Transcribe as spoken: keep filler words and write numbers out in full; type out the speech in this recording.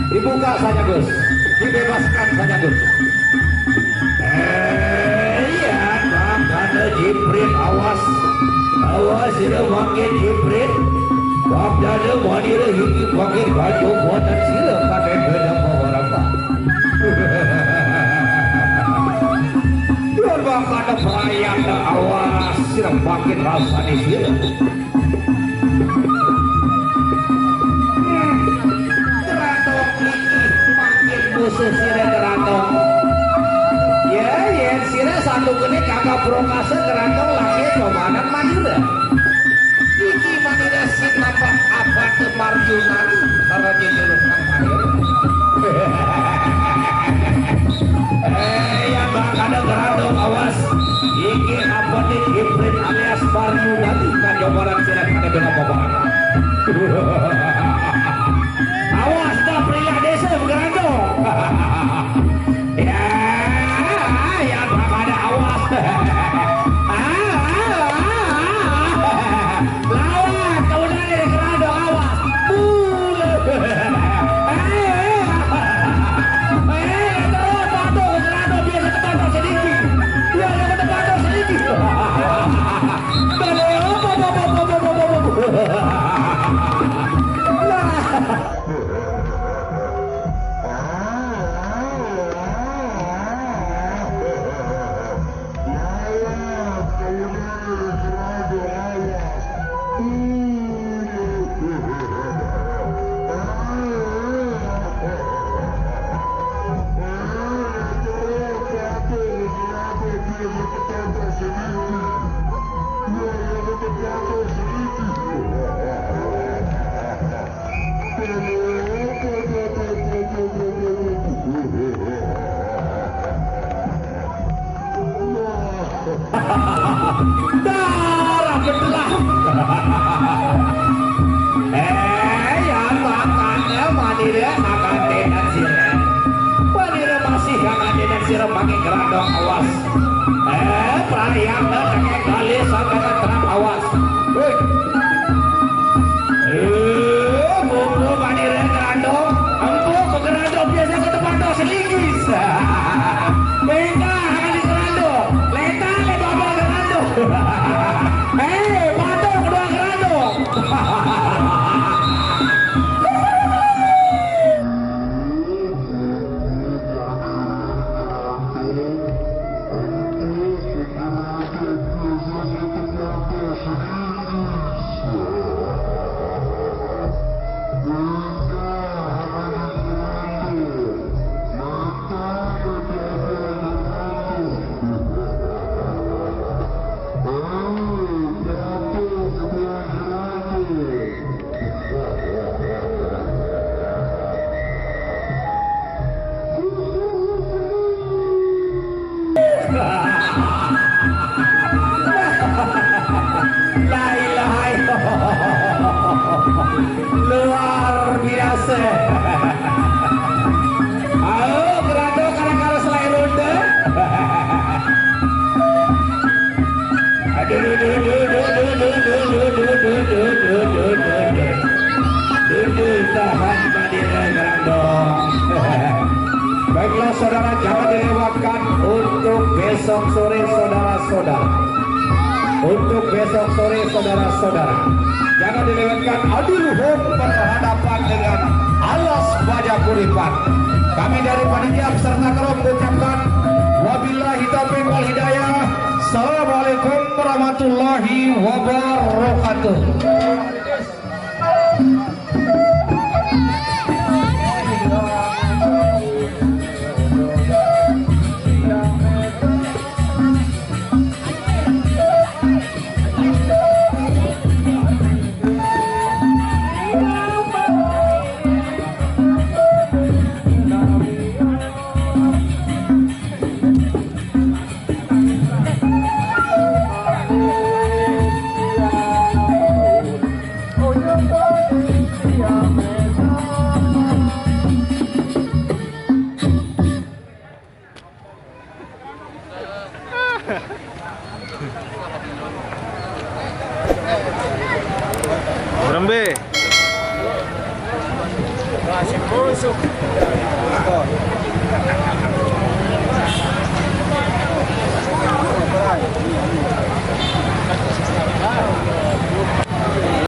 Dibuka saja, Gus. Dibebaskan saja, Gus. Eh, iya, Bang Dana Jiprit, awas. Awas, sira makin Jiprit. Bang Dana Madira hiki makin ganjong buatan sira, kadang beda babarapa. Biar Bang Dana perayaan, awas, sira makin rasani sira. Gerandong iki makin musuh sira gerandong. Ya, yen sira satu kene kakak prokase gerandong lagi komandan Madura. Iki Madura sing nampak abad Maryunani, para jejuluk nang air. Eh, ya, Bang, ada gerandong, awas. Iki apa nih, Ibrit alias Maryunani, kan, jobaran sira kene bela babaran. Awas dah, pria desa begerandong. Ya, ya, pada awas. Lawan, kau dari gerandong, awas. Bule. Eh, eh, eh, terus patuh gerandong biasa ketontok sedikit. Biasa ketontok sedikit. Darah berdelah. Eh, ya, makanya manira akan tenan sira. Manira masih akan tenan sira pakai gerandong, awas. Eh, perayaan pakai kali sampai terang, awas. Hei. Eh, bubu manira gerandong, empuk gerandong biasa ke tempat tos linggis. Minta akan gerandong, letak le baba gerandong. Eh, patok kedua gerandong. La ilaha illallah. Luar biasa. Ayo, gerandong, kadang-kadang selain ronde. Aduh, duh, duh, duh. Duh, duh, tahan, Madira, gerandong. Baiklah, saudara, jangan dilewatkan untuk besok sore, saudara-saudara. Untuk besok sore, saudara-saudara, jangan dilewatkan adu luhur berhadapan dengan Alas Baja Kuripan. Kami dari panitia beserta kru mengucapkan wabillahi taufiq wal hidayah. Assalamualaikum warahmatullahi wabarakatuh. Berembe.